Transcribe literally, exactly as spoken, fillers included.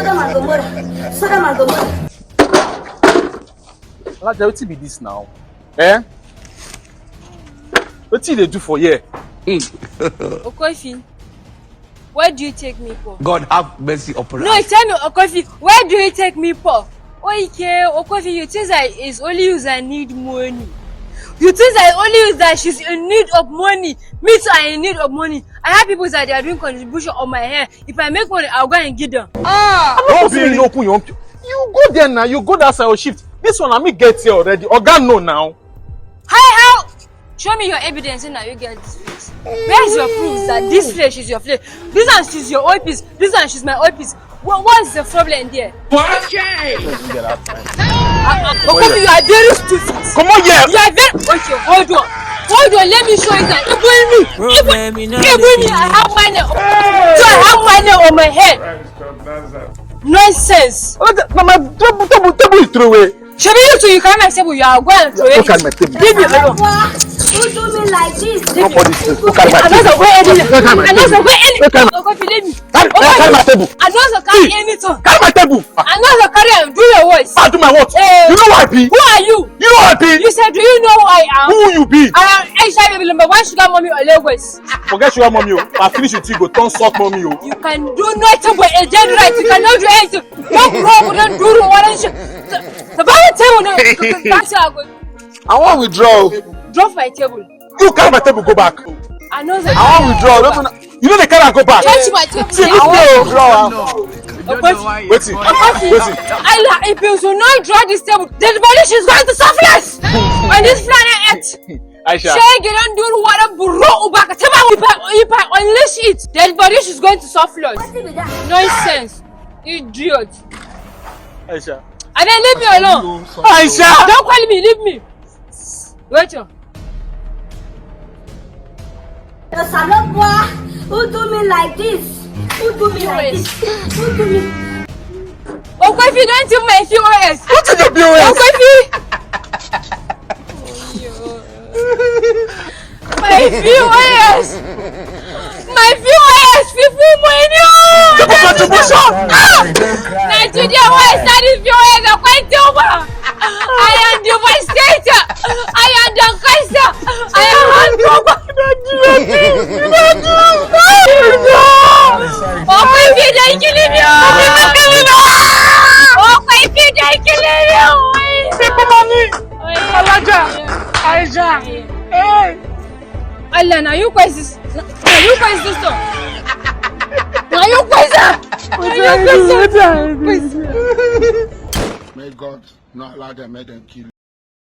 Sodom and Gomorrah. Sodom and Gomorrah. Alaja, wetin be this now? Eh? Wetin you dey do for here? Okofi, what do you take me for? God have mercy upon No, us. Tell me, Okofi, what do you take me for? Okay, Okofi, you think that it's only you that need money. You think that it's only you that she's in need of money. Me too, I in need of money. I have people that they are doing contribution on my hair. If I make money, I'll go and give them. Ah! I'm not Don't be supposed to in open your own. You go there now. You go that side or shift. This one, I me get here already. Oga, no now. Hi, how? Show me your evidence. Now you get this place. Where's your proof that this place is your place? This one, she's your office. This one, she's my office. What, what's the problem there? What? Okofi, you are very stupid. Come on here. You are very okay. Hold on, hold on. Let me show you that. Even me, even, even me, I have money. So I have money on my head. Nonsense. Oh, the, no, my table, table, table is throw away. Shebi you too, you carry my table, you are going to throw it. Look at my table. Leave me alone. Who do me like this? Nobody sleep. Look at my table. Another way, any. Look at my Another way, any. Look at my Okofi, leave me. Carry, carry my table. I know the carry See, anything. Carry my table. I know the carry and do your words. I do my what? Eh, You know who I be? Who are you? You know who I be? You said, do you know who I am? Who you be? I am Aisha, baby number one sugar mommy of Lagos. Forget sugar mommy o. I finish with you, go turn suck mommy o. You can do nothing but a dead rat. You cannot do anything. No problem, don't do no one shit. The Bible table no. That's how I go. I want withdraw. Drop my table. You carry my table, go back. I know that. I want withdraw. Don't you know they carry and go back? Touch my table. See, I want withdraw. Okofi. Wetin? Okofi. Wetin? I la, if you should not draw this table, then the body she's going to suffer on this planet Earth. Aisha. Shege don do what a bro uba ka taba if I if I unleash it, then body she's going to suffer. Wetin be that? Nonsense. Idiot. Aisha. I mean, leave me alone. Aisha. Don't call me, leave me. Wait. Oh. The Salon boy, who do me like this? Who do me like this? Who do me? Okofi, don't thief my P O S. What is the P O S? Okofi. My P O S. My P O S, people, my news. People contribution. Ah! Nigeria, why is that P O S? I quite over. I am devastated. I am downcasted. I am heartbroken. Oh, my God, they killing me. Oh, my God, they killing me. People money. Alaja. Aisha. Hey. Allah, now you cause this. Now you cause this stuff. Now you cause that. Now you cause that. May God not allow them, make them kill you.